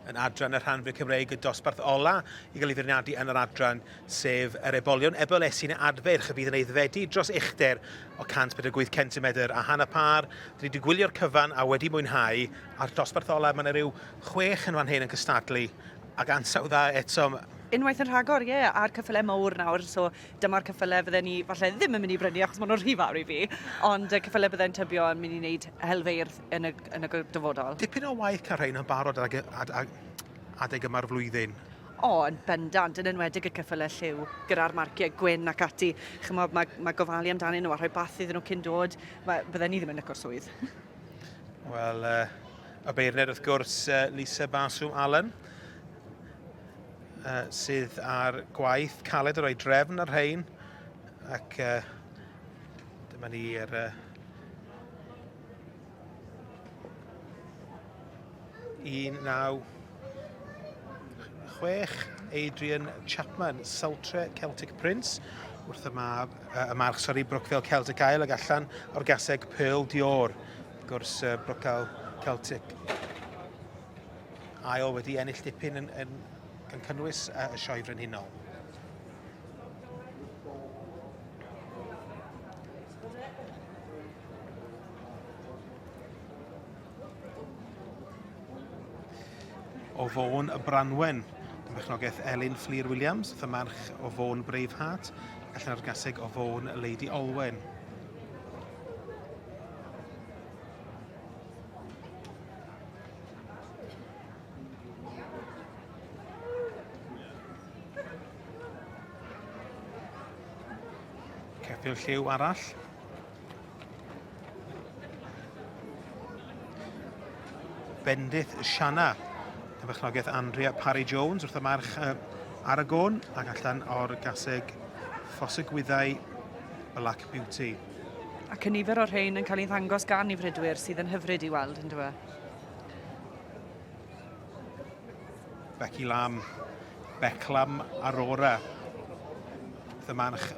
Yn adran y rhanfyd Cymreig, y dosbarth ola i gael ei feirniadu yn yr adran, sef yr ebolion ebolesyn adfeirch y bydd yn aeddfedu dros uchder o 148 centimedr a hanner pâr. Dyn ni wedi gwylio'r cyfan a wedi mwynhau, a'r dosbarth ola, mae yna rhyw chwech yn fan hyn yn cystadlu, ac ansawdd dda eto. Unwaith yn rhagor, ie, a'r ceffylau mawr nawr, so dyma'r ceffylau fydden ni falle ddim yn mynd i brynu achos maen nhw'n rhy fawr i fi, ond y ceffylau bydde'n tybio yn mynd i wneud helfeirdd yn y, yn y dyfodol. Dipyn o waith cael rhain yn barod adeg, adeg, adeg yma'r flwyddyn. O, yn bendant, yn enwedig y ceffylau lliw, gyda'r marciau gwyn ac ati. Chymod, mae, mae gofalu amdanyn nhw a rhoi bath iddyn nhw cyn dod, mae, bydden ni ddim yn lyco'r swydd. Wel, uh, y beirniad wrth gwrs, uh, Lisa Baswm Allen, uh, sydd ar gwaith caled o roi drefn ar rhain, ac uh, dyma ni yr uh, 196 Adrian Chapman, Saltre Celtic Prince, wrth y, mab, y march sori, Brookvale Celtic Isle ac allan o'r gaseg Pearl Dior. Wrth gwrs, uh, Brookvale Celtic Isle wedi ennill dipyn yn, yn, yn cynnwys uh, y sioe frenhinol. O Fôn y Branwen, yn berchnogaeth Elin Fflur Williams, wrth y march o Fôn Braveheart, ac allan o'r gaseg o Fôn Lady Olwen. Ceffyl lliw arall. Bendith Siana, yn berchnogaeth Andrea Parry Jones wrth y march uh, Aragon ac allan o'r gaseg Ffosygwyddau Black Beauty. Ac y nifer o'r rhain yn cael ei ddangos gan i fridwyr sydd yn hyfryd i weld, yn dweud? Becky Lamb, Beclam Aurora, The Manch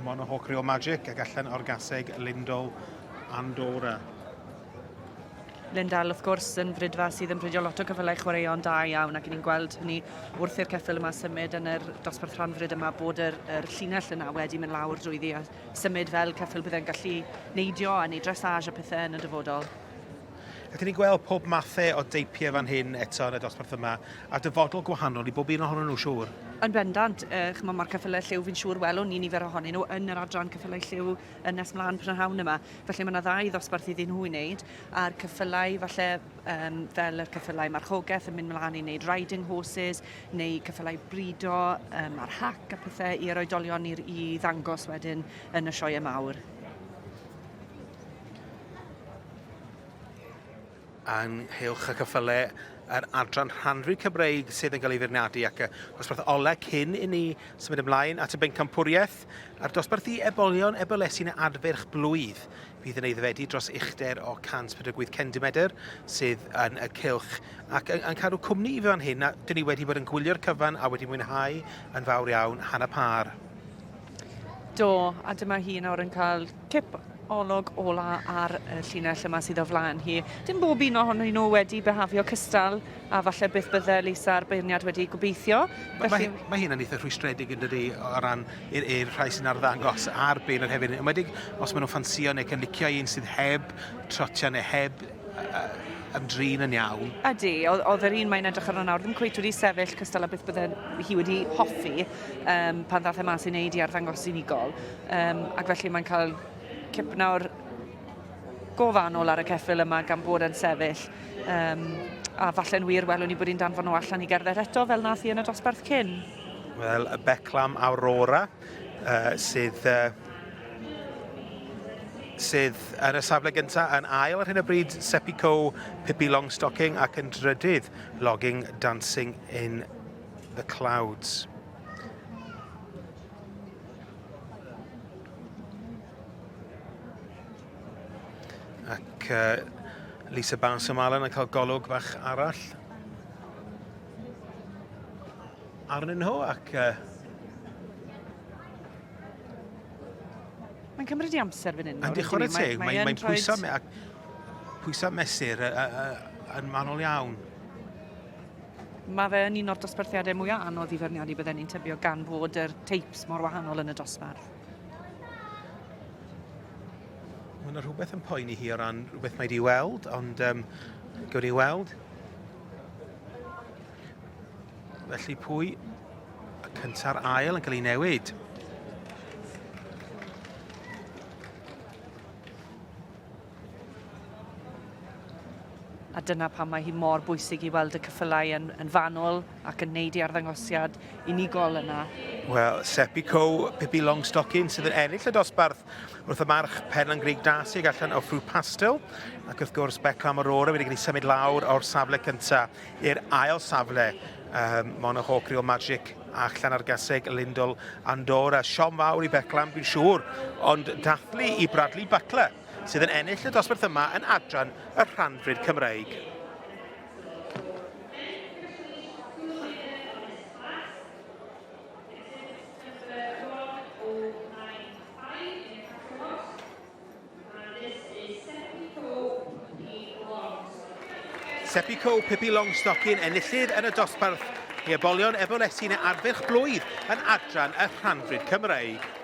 Monohawk Real Magic ac allan o'r gaseg Lindol Andorra. Lindell, wrth gwrs, yn fridfa sydd yn bridio lot o ceffylau chwaraeon da iawn ac ni'n gweld hynny wrth i'r ceffyl yma symud yn yr dosbarth rhanfrid yma bod yr, yr llinell yna wedi mynd lawr drwyddi a symud fel ceffyl bydde'n gallu neidio a neud dressage a pethau yn y dyfodol. Ydyn ni'n gweld pob mathau o deipiau fan hyn eto yn y dosbarth yma, a dyfodol gwahanol i bob un ohonyn nhw, siŵr. Yn bendant, uh, chymod, mae'r ceffylau lliw, fi'n siŵr welwn ni nifer ohonyn nhw yn yr adran ceffylau lliw yn nes mlaen prynhawn yma. Felly mae yna ddau ddosbarth iddyn nhw i wneud, a'r ceffylau falle um, fel yr ceffylau marchogaeth yn mynd mlaen i wneud riding horses, neu ceffylau brido um, ar hac a pethau i'r oedolion i, i ddangos wedyn yn y sioeau mawr. ynghylch y cyffyle yr adran rhanfri Cymreig sydd yn cael ei feirniadu ac y dosbarth ole cyn i ni symud ymlaen at y bencampwriaeth a'r dosbarth i ebolion ebolesyn adfyrch blwydd fydd yn eiddfedu dros uchder o 148 centimedr sydd yn y cylch ac yn, yn cadw cwmni i fi fan hyn a dyn ni wedi bod yn gwylio'r cyfan a wedi mwynhau yn fawr iawn Hannah Parr. Do, a dyma hi nawr yn cael cip olwg ola ar y llinell yma sydd o flaen hi. Dim bob un ohonyn nhw wedi byhafio cystal a falle beth bydde Lisa a'r beirniad wedi gobeithio. Felly... Mae, mae hyn yn eitha rhwystredig yn dydy o ran i'r rhai sy'n arddangos a'r beirniad hefyd. Enwedig os maen nhw'n ffansio neu yn licio un sydd heb trotio neu heb ymdrin yn iawn. Ydy, oedd yr un mae'n edrych arno nawr ddim cweit wedi sefyll cystal â beth bydde hi wedi hoffi um, pan ddath e mas i wneud i arddangos unigol. Um, ac felly mae'n cael cip nawr go fanwl ar y ceffyl yma gan bod e'n sefyll. Um, a falle'n wir welwn ni bod hi'n danfon nhw allan i gerdded eto fel nath hi yn y dosbarth cyn. Wel, y Beclam Aurora uh, sydd uh, sydd yn y safle gyntaf yn ail ar hyn o bryd, Seppi Co, Pippi Longstocking ac yn drydydd, Logging Dancing in the Clouds. Ac uh, Lisa Barsom Allen yn cael golwg fach arall arnyn nhw ac uh, Mae'n cymryd i amser fan hyn. Yndi, chwarae teg, mae'n mae, mae pwyso, me, pwyso mesur yn manwl iawn. Mae fe yn un o'r dosbarthiadau mwyaf anodd i feirniadu bydden ni'n tybio gan fod yr teipes mor wahanol yn y dosbarth. Mae yna rhywbeth yn poeni hi o ran rhywbeth mae wedi weld, ond um, gawn ni weld. Felly pwy y cynta'r ail yn cael ei newid? A dyna pam mae hi mor bwysig i weld y ceffylau yn, yn fanwl ac yn neud i arddangosiad unigol yna. Wel, Seppi Co, Pippi Longstocking sydd yn ennill y dosbarth wrth y march Penlan Greig Darcy ag allan o Ffrwd Pastel ac wrth gwrs Beckham Aurora wedi cael ei symud lawr o'r safle cyntaf i'r ail safle um, Mona Hawk Real Magic a Llanargaseg Lindol Andorra. Siom fawr i Beckham, dwi'n siŵr, ond dathlu i Bradley Butler sydd yn ennill y dosbarth yma yn adran y rhanfrid Cymreig. Seppi Co, Pippi Longstocking, enillydd yn y dosbarth i ebolion Ebolesi neu Arddull Blwydd yn adran y rhanfrid Cymreig.